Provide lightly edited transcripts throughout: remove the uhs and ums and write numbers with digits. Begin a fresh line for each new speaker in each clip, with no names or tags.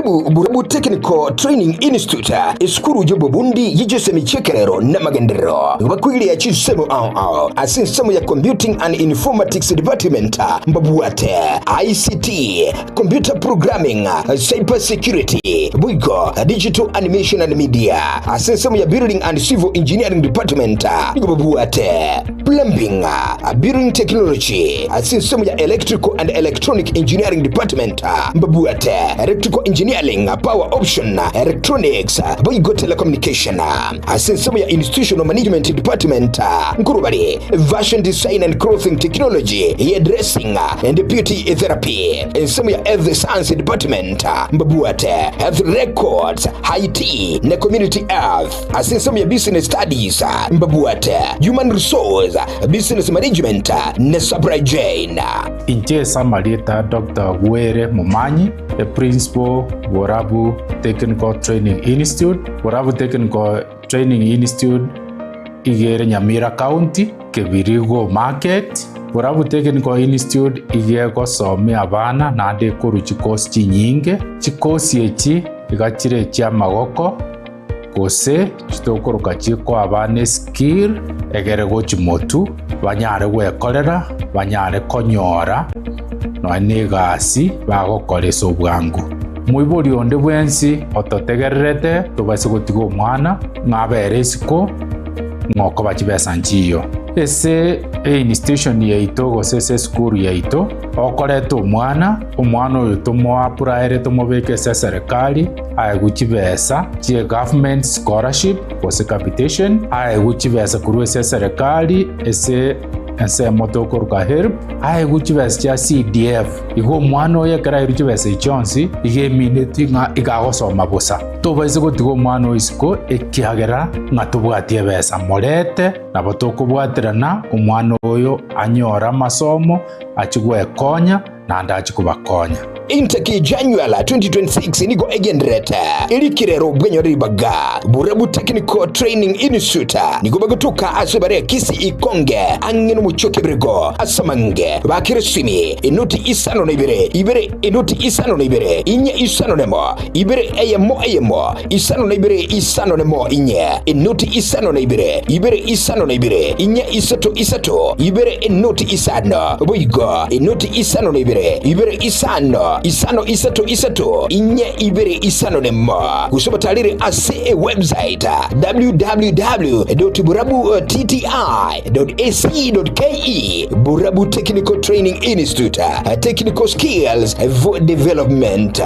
Karibu Burabu Technical Training Institute, esukuru y'obobundi ye chisemi chi'ekerero na amagenderero. Nigo bakoiria chinsemo ao ao ase ensemo ya Computing and Informatics Department mbabwate ICT, Computer Programming, Cyber Security, boigo Digital Animation and Media. Ase ensemo ya Building and Civil Engineering Department nigo babwate Plumbing, Building Technology. Ase ensemo ya Electrical and Electronic Engineering Department mbabwate Electrical Engineering, Power Option, Electronics, boigo Telecommunication. Ase ensemo ya Institutional Management Department nkorwa bare Fashion Design and Clothing Technology, Hairdressing and Beauty Therapy. Ensemo ya Health Science Department mbabwate Health Records, IT na Community Health. Ase ensemo ya Business Studies mbabwate Human Resource, Business Management na Supply Chain.
Inche ase amarieta Doctor Gwere Momanyi, the Principal, Borabu Technical Training Institute. Borabu Technical Training Institute iga ere Nyamira County, Kebirigo Market. Borabu Technical Institute iga egosomia abana naende ekorwa chikosi chinyinge. Chikosi echi iga chire echiamagoko gose chitokoroka chikoa abana eskill egere gochia motwe banyare gwekorera, banyare konyora nonya na egasi bagokora ase obwango. Moibori onde bwensi ototegererete tobaise gotiga omwana ng'a abere isiko ng'a okoba chibesa nchiyo. Ase einstitution yaito gose ase esukuru yaito, okoreta omwana, omwana oyo tomoapuraere tomobeke ase eserekari aegwe chibesa chie government scholarship gose capitation, aegwe chibesa korwa ase eserekari ase ensemo tokoruka HELB, aegwe chibesa chia CDF. Igo omwana oyo ekero airwe chibesa echi chionsi, iga emineti ng'a iga agosoma bosa. Tobaise gotiga omwana oyo isiko ekiagera ng'a tobwati ebesa. Morete, nabo tokobwaterana omwana oyo anyore amasomo, achie gwekonya, naende achie kobakonya.
Intake January 2026 nigo egendererete erikirero bwenyore ribaga Burabu Technical Training Institute nigo bagotoka ase bare Kisii Ikonge ang'e nomochie o Kebirigo ase amange bakire esimi enoti isano na ibere ibere enoti isano na ibere inye isano nemo ibere eyemo eyemo isano na ibere isano nemo inye enoti isano na ibere ibere isano na ibere inye isato isato ibere enoti isano boigo enoti isano na ibere ibere isano isano isato isato inye ibere isano nemo gose obatarere ase ewebsite www.burabuttti.ac.ke Burabu Technical Training Institute Technical Skills for Development.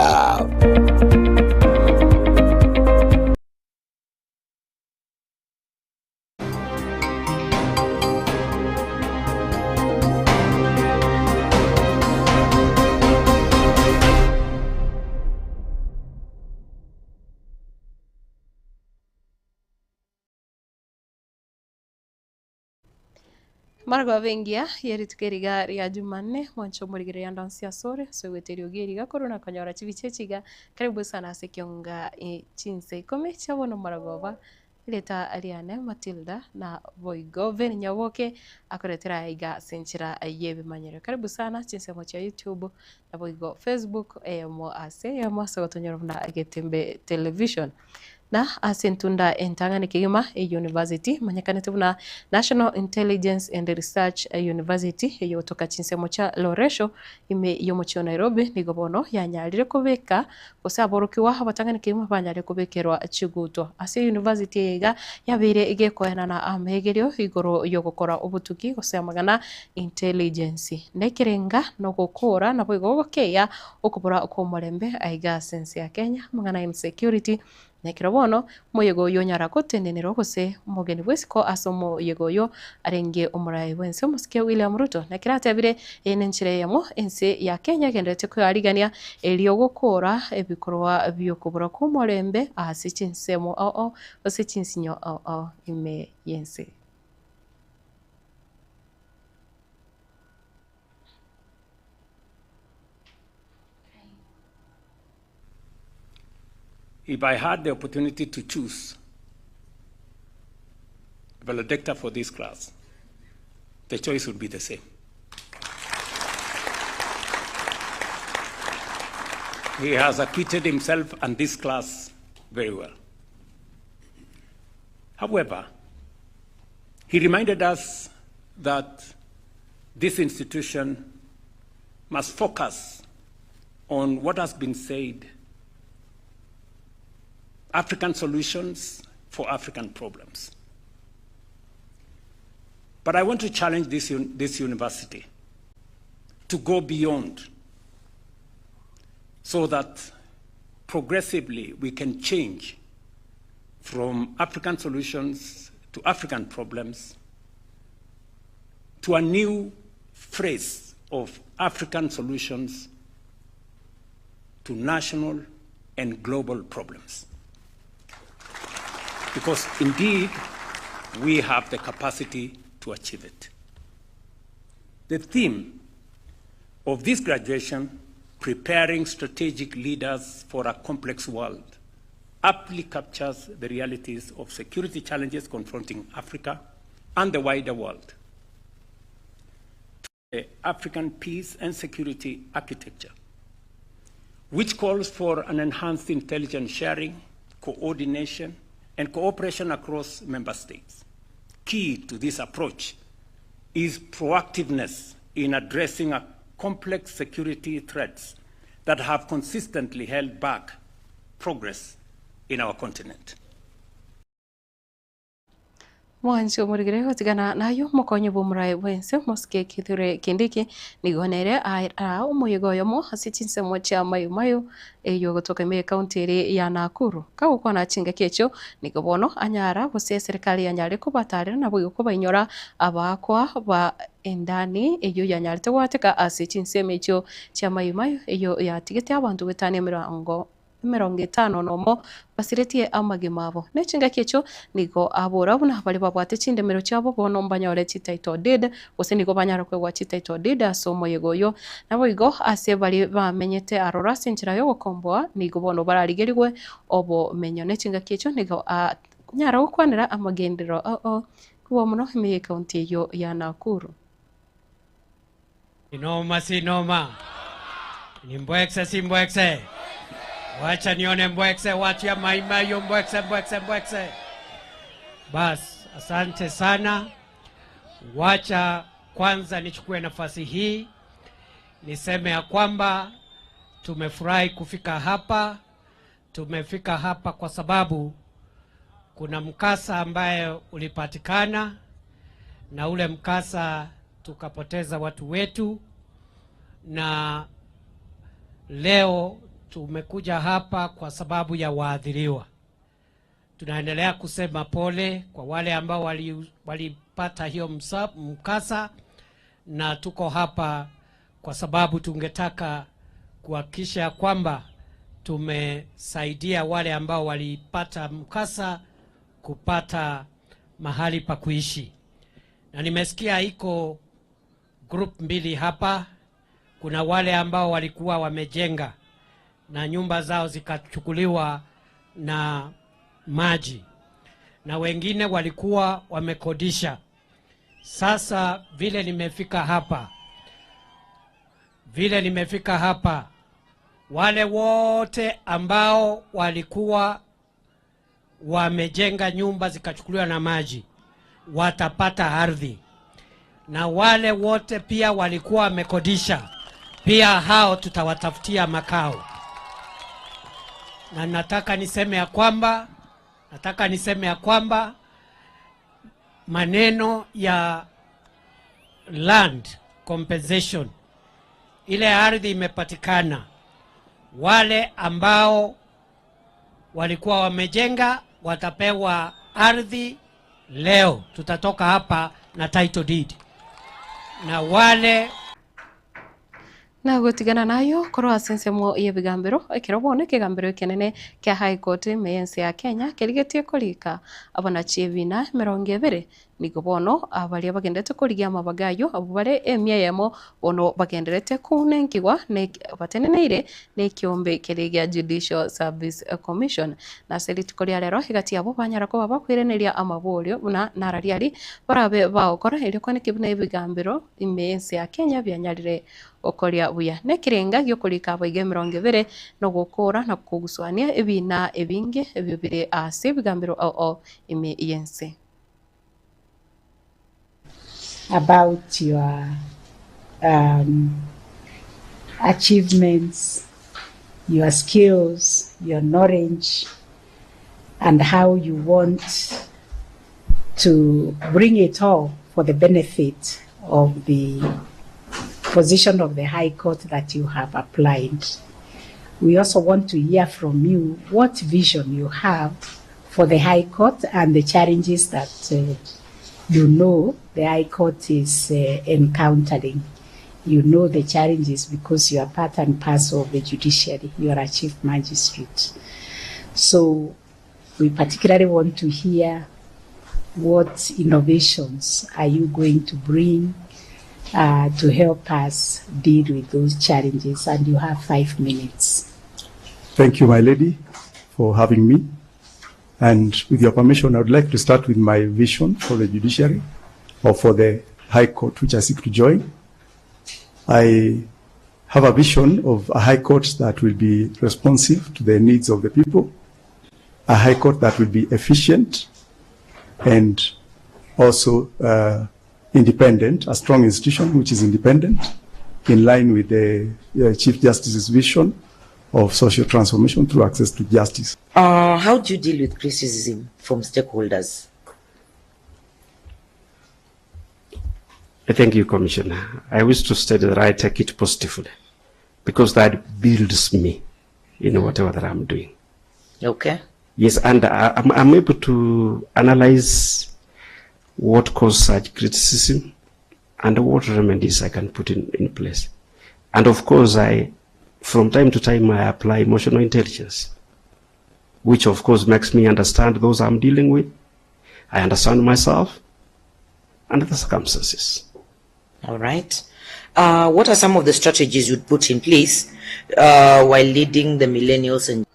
Margo engiya ye rituko eri iga ria Jumanne, mwanche omorigereria ande onsi asore, ase ogoeta eriogi eri iga korwa na konyora chibicha echi iga, karibu sana ase ekionga chinsa ikomi chia bono omorogoba, erieta riane Matilda na boigo Ben Nyaboke akoretera aya iga ase enchera y'ebimanyero. Karibu sana chinsemo chia YouTube naboigo Facebook eyemo ase eyemo ase ogotonyora buna Getembe Television. Na ase entunda entang'ani kegima eyunivasiti emanyekanete buna National Intelligence and Research University eyogotoka chinsemo chia Loresho ime y'omochie o Nairobi nigo bono yanyarire kobeka gose aborokigwa abatang'ani kegima banyarire kobekerwa chigutwa. Ase eyunivasiti eye iga yabeire gekoenana amegerio igoro yogokora obotuki gose amang'ana intelligence. Nekerenga nogokora naboigo gokeya Okobora kw'omorembe aiga ase ense ya Kenya, amang'ana ya insecurity, na ekero bono omoyega oyio onyara gotenenerwa gose omogeni bw'esiko ase omoyega oyio arenge omorai bw'ense omosike William Ruto. Na ekero atebire eye nenchera eyemo ense ya Kenya egendererete koyarigania erio gokora ebikorwa bi'okobora kw'omorembe ase chinsemo ao ao gose chinsinyo ao ao ime y'ense.
If I had the opportunity to choose valedictor for this class, the choice would be the same. He has acquitted himself and this class very well. However, he reminded us that this institution must focus on what has been said African solutions for African problems. But I want to challenge this, un this university to go beyond so that progressively we can change from African solutions to African problems to a new phrase of African solutions to national and global problems. Because indeed, we have the capacity to achieve it. The theme of this graduation, preparing strategic leaders for a complex world, aptly captures the realities of security challenges confronting Africa and the wider world. The African peace and security architecture, which calls for an enhanced intelligence sharing, coordination, and cooperation across member states. Key to this approach is proactiveness in addressing a complex security threats that have consistently held back progress in our continent.
Mwanche omorigere gotigana nayio omokonyi bw'omoraai bw'ense Mosike Kithure Kindiki nigo nere ara omoyega oyomo ase chinsemo chia Mayu Mayu eyio gotoka ime y'ekaunti ere ya Nakuru. Kagokwana chingaki echio nigo bono anyara gose eserekari yanyare kobatarera naboigo kobainyora abaakwa ba endani eyio yanyarete goateka ase chinsemo echio chia Mayu Mayu eyio yatigete abanto goetania emerongo emerongo etano nomo basiretie amagima abo. Ne chingaki echio nigo abora buna baria babwate chindemero chiabo bono mbanyore chititle deed, gose nigo banyare koegwa chititle deed ase omoyega oyio. Naboigo ase baria bamenyete aroro ase enchera y'ogokomboa nigo bono bararigerigwe obomenyo. Ne chingaki echio nigo anyara gokwanera amagenderero ao korwa mono ime y'ecounty eyio ya Nakuru.
Noma si noma. Ni mbwekse si mbwekse. Wacha nione mbwekse, watu ya Maimayo mbwekse mbwekse mbwekse. Bas, asante sana. Wacha kwanza nichukue nafasi hii niseme ya kwamba tumefurahi kufika hapa. Tumefika hapa kwa sababu kuna mkasa ambaye ulipatikana na ule mkasa tukapoteza watu wetu, na leo tumekuja hapa kwa sababu ya waathiriwa. Tunaendelea kusema pole kwa wale ambao walipata hiyo mkasa, na tuko hapa kwa sababu tungetaka kuhakikisha kwamba tumesaidia wale ambao walipata mkasa kupata mahali pa kuishi. Na nimesikia iko group mbili hapa. Kuna wale ambao walikuwa wamejenga na nyumba zao zikachukuliwa na maji, na wengine walikuwa wamekodisha. Sasa vile nimefika hapa, vile nimefika hapa, wale wote ambao walikuwa wamejenga nyumba zikachukuliwa na maji watapata ardhi, na wale wote pia walikuwa wamekodisha pia hao tutawatafutia makao. Na nataka niseme ya kwamba, nataka niseme ya kwamba maneno ya land compensation, ile ardhi imepatikana, wale ambao walikuwa wamejenga watapewa ardhi leo, tutatoka hapa na title deed, na wale
Na gotigana nayo korwa ase ensemo y'ebigambero, ekero bono ekegambero ekenene kia High Court ime y'ense ya Kenya kerigetie korika abanachi ebina emerongo ebere. Nigo bono abaria bagenderete korigia amabaga ayio, abwo bare emia eyemo bono bagenderete kounenkigwa ne bateneneire nekiombe keria gia Judicial Service Commission. Na ase rituko ria rero egati yabo banyara koba bakoiraneria amaborio buna narariari barabe bagokora erio kwaneki buna ebigambero ime y'ense ya Kenya bianyarire gokoria buya. Nekerenga giokorika abaiga emerongo ebere na ogokora na kogusuania ebina ebinge ebio bire ase ebigambero ao ao ime y'ense.
About your um, achievements, your skills, your knowledge, and how you want to bring it all for the benefit of the position of the High Court that you have applied. We also want to hear from you what vision you have for the High Court and the challenges that uh, you know the High Court is uh, encountering. You know the challenges because you are part and parcel of the judiciary. You are a chief magistrate. So we particularly want to hear what innovations are you going to bring uh, to help us deal with those challenges. And you have 5 minutes.
Thank you, my lady, for having me. And with your permission, I would like to start with my vision for the judiciary or for the High Court, which I seek to join. I have a vision of a High Court that will be responsive to the needs of the people, a High Court that will be efficient and also uh, independent, a strong institution which is independent, in line with the uh, Chief Justice's vision of social transformation through access to justice.
Uh, how do you deal with criticism from stakeholders?
Thank you, Commissioner. I wish to state that I take it positively because that builds me in whatever that I'm doing.
Okay.
Yes, and I, I'm, I'm able to analyze what caused such criticism and what remedies I can put in, in place. And of course, I, from time to time, I apply emotional intelligence, which of course makes me understand those I'm dealing with. I understand myself and the circumstances.
All right. Uh, what are some of the strategies you'd put in place uh, while leading the millennials and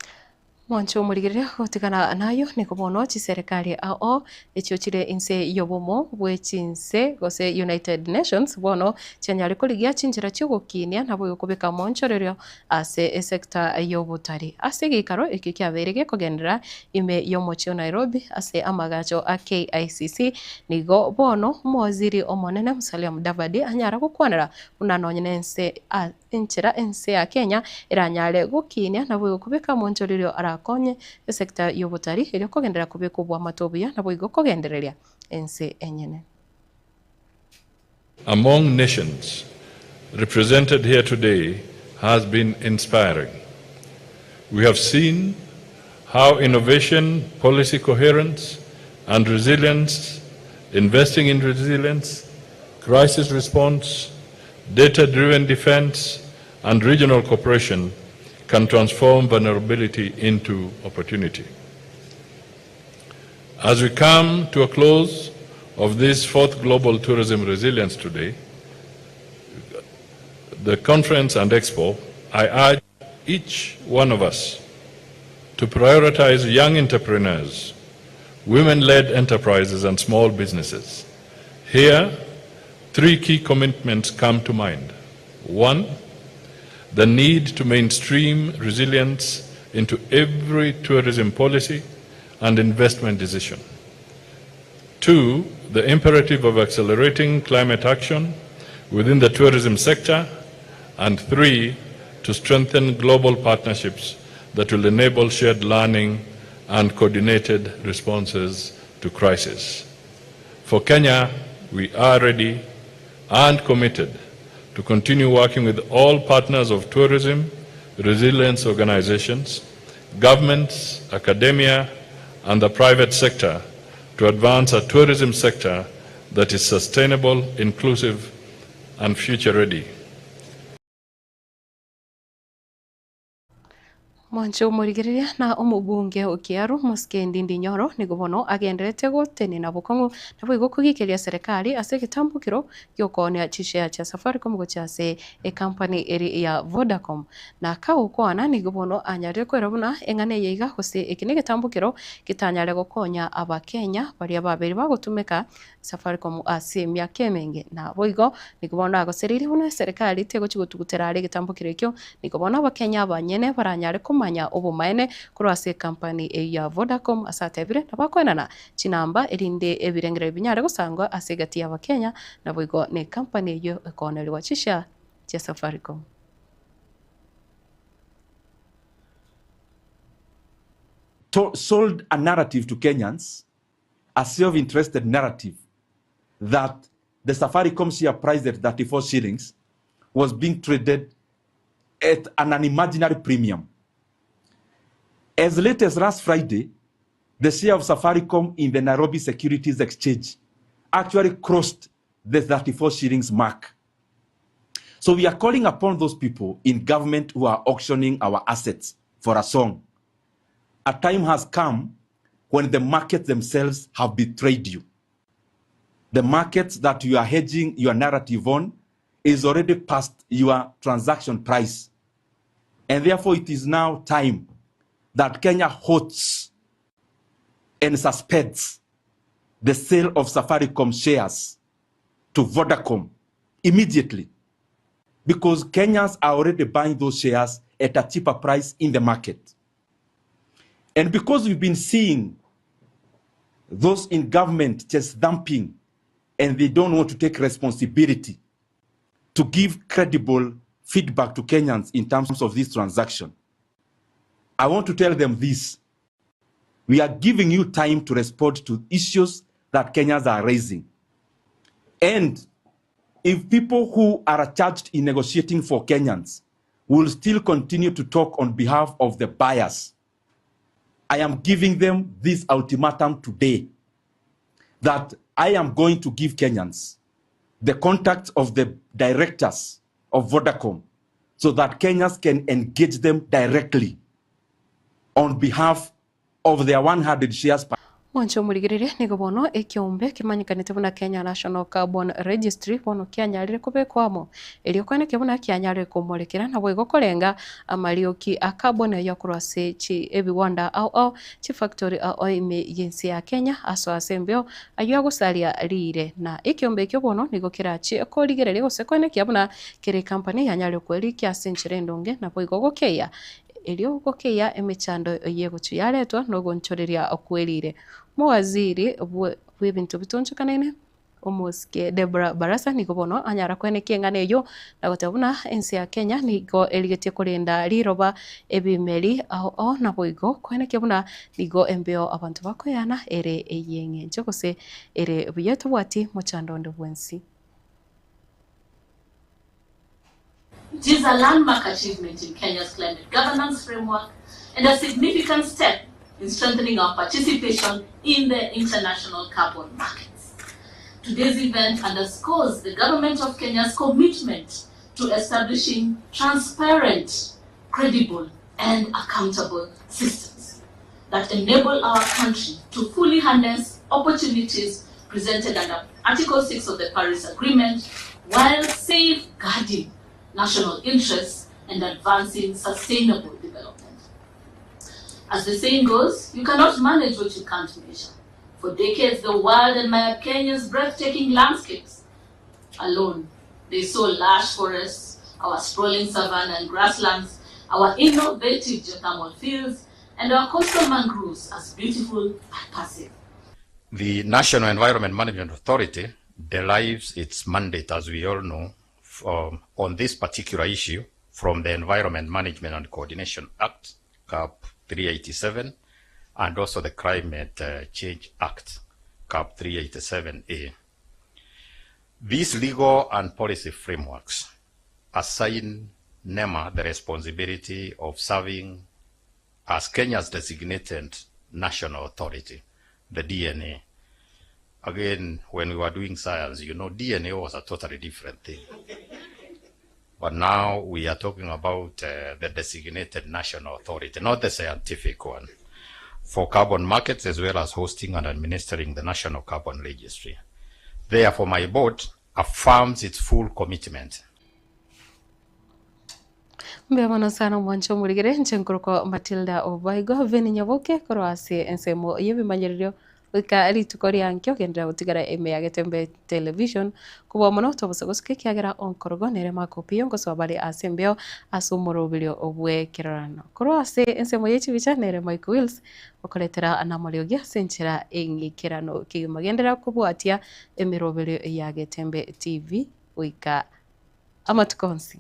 Mwanche omorigereria gotigana nayo nigo bono chiserekari ao echio chire inse y'obomo bwe chinse gose United Nations bono chianyare korigia chinchera chiogokinia naboigo kobeka omoonchorerio ase esector y'obotari. Ase egeikaro ekio kiabeire gekogenderera ime y'omochie o Nairobi ase amagacho a KICC nigo bono omowaziri omonene Musalia Mudavadi anyara gokwanera buna nonye nense Enchera ense ya Kenya eranyare gokinia naboigo kobeka omonchorerio arakonye esector y'obotari erio kogenderera kobeka oboamate obuya naboigo kogendereria ense enyene.
Among nations represented here today has been inspiring. We have seen how innovation, policy coherence, and resilience, investing in resilience, crisis response, data-driven defense, and regional cooperation can transform vulnerability into opportunity. As we come to a close of this fourth Global Tourism Resilience today, the conference and expo, I urge each one of us to prioritize young entrepreneurs, women-led enterprises and small businesses. Here, three key commitments come to mind. One, the need to mainstream resilience into every tourism policy and investment decision. Two, the imperative of accelerating climate action within the tourism sector. And three, to strengthen global partnerships that will enable shared learning and coordinated responses to crisis. For Kenya, we are ready and committed to continue working with all partners of tourism, resilience organizations, governments, academia, and the private sector to advance a tourism sector that is sustainable, inclusive, and future ready.
Mwanche omorigereria na omobunge o Kiaru, Mosike Ndindi Nyoro, nigo bono agenderete gotenena bokong'u naboigo kogikeria serikali ase egetambokero gi'okoonia chishare chia Safaricom gochia ase ekampani eri ya Vodacom. Na kagokwana nigo bono anyarire koira buna eng'ana eye iga gose eke negetambokero getanyare gokonya Abakenya baria babeire bagotumeka Safaricom ase emiaka emenge. Naboigo nigo bono agosereirie buna eserekari tegochi gotugutera are egetambokero ekio, nigo bono Abakenya abanyene baranyare komanya obomaene korwa ase ekampani eyio ya Vodacom ase atebire nabakoenana chinamba erinde ebirengererio binyare gosangwa ase egati y'Abakenya naboigo nekampani eyio ekoonerigwa chishare chia Safaricom.
To sold a narrative to Kenyans, a self-interested narrative that the Safaricom share price at 34 shillings was being traded at an unimaginary premium. As late as last Friday, the share of Safaricom in the Nairobi Securities Exchange actually crossed the 34 shillings mark. So we are calling upon those people in government who are auctioning our assets for a song. A time has come when the markets themselves have betrayed you. The markets that you are hedging your narrative on is already past your transaction price. And therefore, it is now time that Kenya halts and suspends the sale of Safaricom shares to Vodacom immediately because Kenyans are already buying those shares at a cheaper price in the market. And because we've been seeing those in government just dumping and they don't want to take responsibility to give credible feedback to Kenyans in terms of this transaction. I want to tell them this. We are giving you time to respond to issues that Kenyans are raising. And if people who are charged in negotiating for Kenyans will still continue to talk on behalf of the buyers, I am giving them this ultimatum today that I am going to give Kenyans the contacts of the directors of Vodacom so that Kenyans can engage them directly on behalf of their 100 shares.
Mwanche omorigereria, nigo bono ekeombe kemanyekanete buna Kenya National Carbon Registry bono kianyarire kobekwa amo erio koenekia buna kianyarire komorekera naboigo korenga amarioki a carbon ayio akorwa ase chi ebiwanda ao ao chifactory ao ao ime y'ense ya Kenya asoa ase embeo ayio agosaria riire na ekeombe ekio bono nigo kerachie korigereria gose koenekia buna kera ecompany yanyarire kwerikia ase enchera endonge naboigo gokeyia Erio gokeyia emechando eyio egochia yaretwa nogonchoreria okwerire. Omowaziri bw'ebinto bitonchokanaine, Omosike Deborah Barasa nigo bono anyara koenekia eng'ana eyio na goteba buna ense ya Kenya nigo erigetie korenda riroba, ebimeri ao ao naboigo koenekia buna nigo embeo abanto bakoyana ere ey'eng'encho gose ere buya etobwati mochando onde bwensi.
It is a landmark achievement in Kenya's climate governance framework and a significant step in strengthening our participation in the international carbon markets. Today's event underscores the government of Kenya's commitment to establishing transparent, credible, and accountable systems that enable our country to fully harness opportunities presented under Article 6 of the Paris Agreement while safeguarding national interests and advancing sustainable development. As the saying goes, you cannot manage what you can't measure. For decades, the world admired Kenya's breathtaking landscapes alone. They saw lush forests, our sprawling savanna and grasslands, our innovative geothermal fields, and our coastal mangroves as beautiful but passive.
The National Environment Management Authority derives its mandate, as we all know, from, on this particular issue from the Environment Management and Coordination Act, CAP 387, and also the Climate Change Act, CAP 387A. These legal and policy frameworks assign NEMA the responsibility of serving as Kenya's designated national authority, the DNA. Again, when we were doing science, you know, DNA was a totally different thing. But now we are talking about the designated national authority, not the scientific one, for carbon markets as well as hosting and administering the National Carbon Registry. Therefore, my board affirms its full commitment.
Mbuya mono sana omwancho omorigere, inche nkorokwa Matilda Obaigo, Veni Nyaboke korwa ase ensemo y'ebimanyererio Goika rituko ria nkio genderera gotigara ime ya Getembe Television. Kobua mono tobosa gosuka ekiagera onkorogo nere Marco Pio ngosoa bare ase embeo ase omoroberio bw'ekerorano. Korwa ase ensemo ye chibicha nere Mike Wills okoretera namariogi ase enchera eng'ikeranu kegima. Genderera kobwatia emeroberio ya Getembe TV goika amatuko onsi.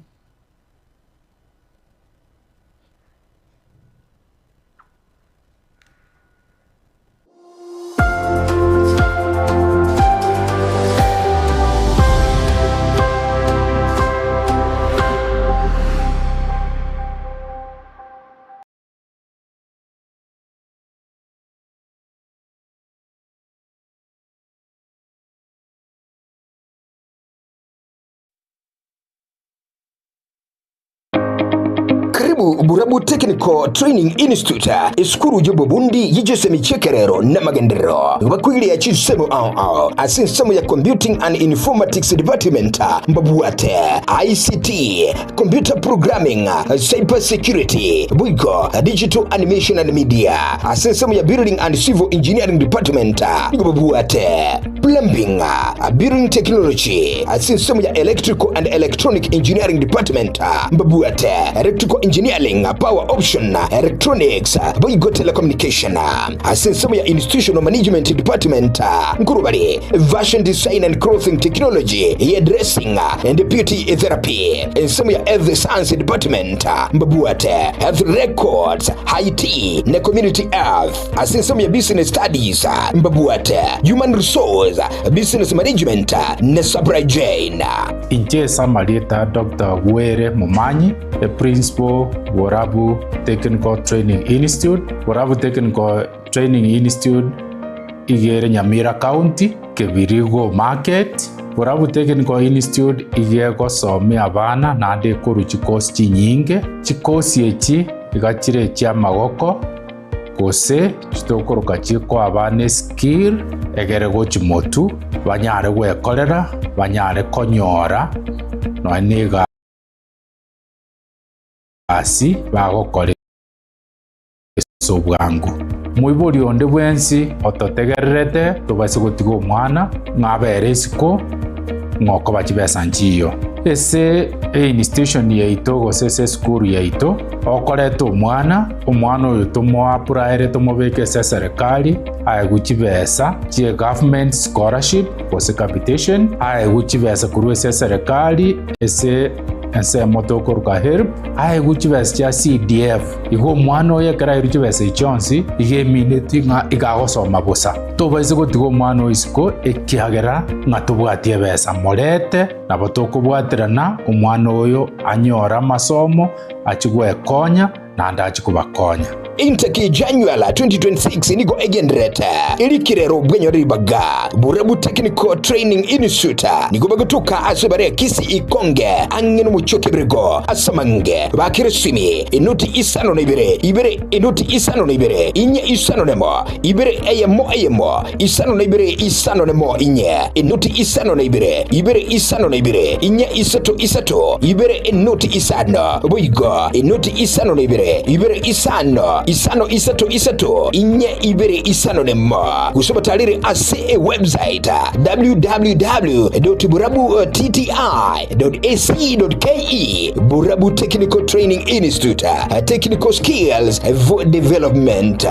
Karibu Burabu Technical Training Institute, esukuru y'obobundi y'echisemi chi'ekerero n'amagenderero. Bakoiria chinsemo ao ao ase ensemo ya Computing and Informatics Department mbabwate ICT, Computer Programming, Cyber Security, boigo Digital Animation and Media. Ase ensemo ya Building and Civil Engineering Department nigo babwate Plumbing, Building Technology. Ase ensemo ya Electrical and Electronic Engineering Department mbabwate Electrical Engineering, Power Option, Electronics, boigo Telecommunication. Ase ensemo ya Institutional Management Department nkorwa bare Fashion Design and Clothing Technology, Hairdressing and Beauty Therapy. Ensemo ya Health Science Department mbabwate Health Records, IT na Community Health. Ase ensemo ya Business Studies mbabwate Human Resource, Business Management na Supply Chain.
Inche ase amarieta Doctor Gwere Momanyi, e Principal Borabu Technical Training Institute. Borabu Technical Training Institute iga ere Nyamira County, Kebirigo Market. Borabu Technical Institute iga egosomia abana naende ekorwa chikosi chinyinge. Chikosi echi iga chire echiamagoko gose chitokoroka chikoa abana eskill egere gochi motu banyare gwekorera, banyare konyora nonya na egasi bagokora ase obwango. Moibori onde bwensi ototegererete tobaise gotiga omwana ng'a abere isiko ng'a okoba chibesa nchiyo. Ase einstitution yaito gose ase esukuru yaito, okoreta omwana, omwana oyo tomoapuraere tomobeke ase eserekari aegwe chibesa chie government scholarship gose capitation, aegwe chibesa korwa ase eserekari ase ensemo tokoruka HELB, aegwe chibesa chia CDF. Igo omwana oyo ekero airwe chibesa echi chionsi, igo emineti ng'a iga agosoma bosa. Tobaisa gotiga omwana oyo isiko, ekiagera ng'a tobwati ebesa. Morete, nabo tokobwaterana, omwana oyo anyore amasomo, achie gwekonya, naende achie kobakonya.
Intake January 2026 nigo egendererete erikirero bwenyore ribaga Borabu Technical Training Institute nigo bagotoka ase bare Kisii Ikonge ang'e nomochie o Kebirigo ase amange bakire esimi enoti isano na ibere ibere enoti isano na ibere inye isano nemo ibere eyemo eyemo isano na ibere isano nemo inye enoti isano na ibere ibere isano na ibere inye isato isato ibere enoti isano boigo enoti isano na ibere ibere isano isano isato isato inye ibere isano nemo gose obatarere ase ewebsite www.burabuttti.ac.ke Burabu Technical Training Institute, Technical Skills for Development.